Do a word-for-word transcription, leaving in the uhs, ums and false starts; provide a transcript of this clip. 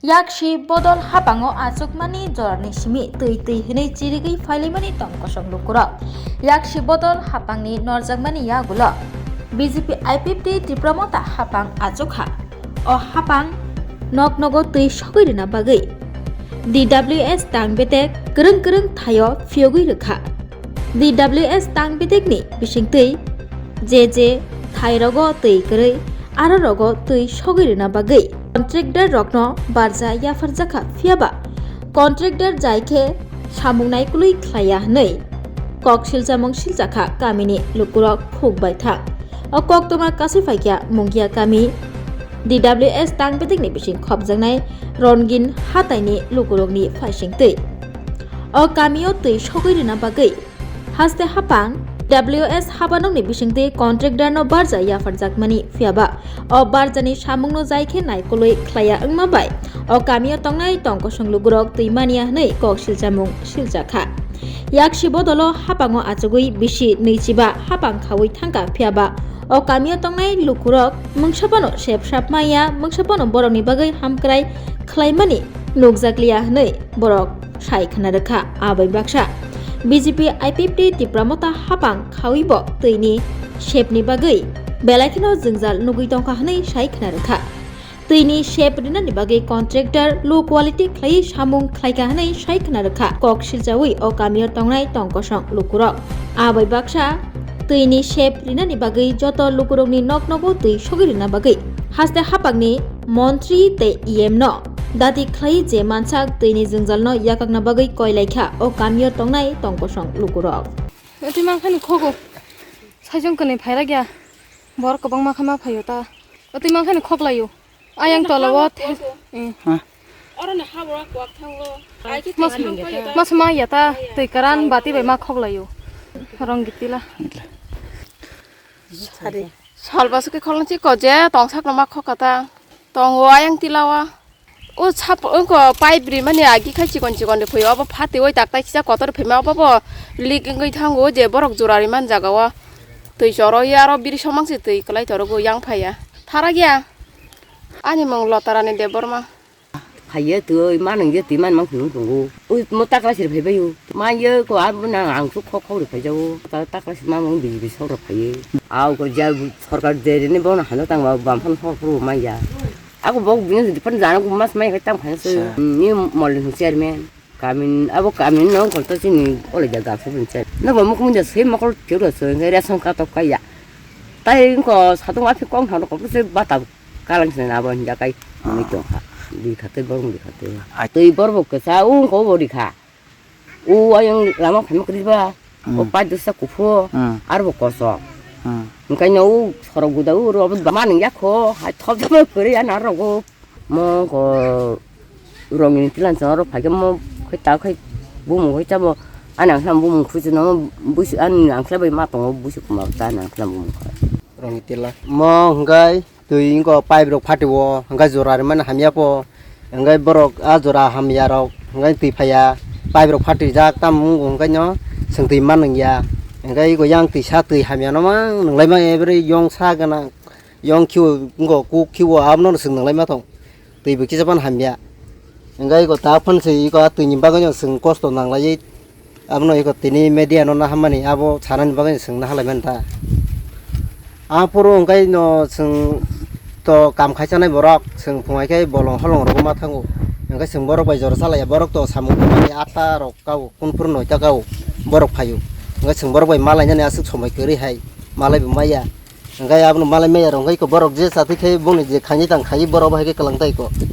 Yaksi bodol hapango achukmani jorani simi twi twi hwnwi chirigwi phailaimani tongkosong lukurok. Yaksi bodol hapangni norjakmani yagulo B J P I P F T Tipra Motha hapang achukha. O hapang nok nogo twi sogwi rwna bagwi D W S tang betek kwrwng kwrwng thaio phiyogwi rwkha. D W S tang betekni bisingtwi je je thairogo twi kwrwi, aro rogo twi sogwi rwna bagwi contractor rokno barja yapharjakha, phiyaba contractor jai khe samung naikolwi khlaiya hwnwi kok silchamung silchakha kamini lukurok khuk baithang. O koktwma kasui phaikha Mungia kami D W S tang betekni bising khopjaknai Rongin hataini lukurokni phaisingtwi. O kamio twi sogwi rwna bagwi haste hapang W S habanokni bisingtwi contractorno barja yapharjakmani, phiyaba o barjani samungno jai khe naikolwi khlaiya wngma bai o kamio tongnai tongkosong lukurok twi manya hwnwi kok silchamung silchakha. Yaksi bodolo hapango achugwi bisi nwichiba hapang khaui thangkha, phiyaba o kamio tongnai lukurok mungsa phano sep sap manya, mungsa phano borokni bagwi hamkrai khlaimani nukjakliya hwnwi borok sai khna rwkha. Abai baksa B J P I P F T Tipra Motha hapang khaui bo twini sepni bagwi belai kheno jwngjal nugwi tongkha hwnwi sai khna rwkha. Twini sep rinani bagwi contractor low quality khlaiwi samung khlaikha hwnwi sai khna rwkha kok silchaui o kamio tongnai tongkosong lukurok. Abai baksa twini sep rinani bagwi joto lukurokni nok nogo twi sogwi rwna bagwi haste hapangni montri tei E M no dati khlai je mansak twini jwngjalno yakakna bagwi koilaikha o kamio tongnai tongkosong lukurok. Twi mankha ni khogo. Saijong kwnwi phairakya. Borok kwbangma khe ma phaio ta. Twi mankha ni khoklaio. Ayang tola o the. Eh. Ha? Oro ni habura kwak thango. Ai khe mas, twi mankha mas ma ya ta. Twi karan bati bai ma khoklaio. Rong gitila. Sari. Salbasukhe kholongchi ko je tongsak no ma khokha ta. Tongo ayang tila o. O sap, o ko pipe rimani agi khai chikon chikon ri phaio, obo phatwi oi tak tai kisa kotor phaima, obo bo leak wngwi thango, o je borok jora rimani jaga o twi choro ya, aro biri somang se twi kwlai torogo yang phaiya. Tharak ya. Ani mung Lotarani Debbarma. Phaiya twi, ma nungya twi man mang phunung tongo. Ui, mo takla sir phaibaio. Ma ye ko abo na ang su khok khok ri phaijago. Ta takla sir ma mang biji biji sok ri phaiye. Au ko ja sorkar deri ni bono hano tang ba bam phan hor phuru ma ya. Ako bok bini di pan jana ko mas mai tam khan se. Sa. Ni mol ni chairman. Kamin abo kamin no ko to sini ole ja ga se bin se. No bo muk mun ja se mokol kero se ngai ration ka to kaya. Tai ko satung afi kong hano ko se bata kalang se na bo hinja kai. Ni to ha. Di khate bor di khate. Ai. Tei bor bo ke sa u ko bo di kha. O ayang lama phaima kwrwi ba, o Hmm. Pai dosa kuphur, Hmm. Arbo kosok. Hmm. Hwnkhe no o sorok guda o ro ba manung yakho, hai thop thop kwrwi ani aro go. Mo ko rongni tilan chong aro phaikhe mo khai ta khai bumung khai chabo, ani ang khlam bumung khuchi no busi ani ang khlam bai ma tongo busi kuma ta ani ang khlam bumung khai. Rongni tila. Mo hwnkhe Twi wngkha pipe rok phatio, hwnkhe jora rimani hamya po, hwnkhe borok a jora hamya rok hwnkhe twi phaiya, pipe rok phatijak, tamo wngkha hwnkhe no chwng twi man nungya, hwnkhe eko yang twisa twi hamya no mang nunglai manya, ebere yong sa gana, yong khiwo, wngkha kuk khiwo, abono chwng nunglai ma thang, twi bo kisa phano hamya, hwnkhe eko ta phano se eko a twi ni bagwi no chwng kosto nanglaiwi. Abono eko tini media no naharmani abo sanani bagwi chwng nahalaimani ta. Aphuru hwnkhe no chwng to kam khaisanai borok, chwng phungai khe bolong holong rogo ma thango. Hwnkhe chwng borok bai jora salaiya, borok to samung tangmani atta rok kao, kunphuru noita kao borok phaio. Hwnkhe chwng borok bai malainani aswk somoi kwrwi hai, malai bo maya. Hwnkhe abono malai maya rok hwnkhe eko borok je chatwi khe boni je khaini tang khai borok bo hai khe kwlang tai eko.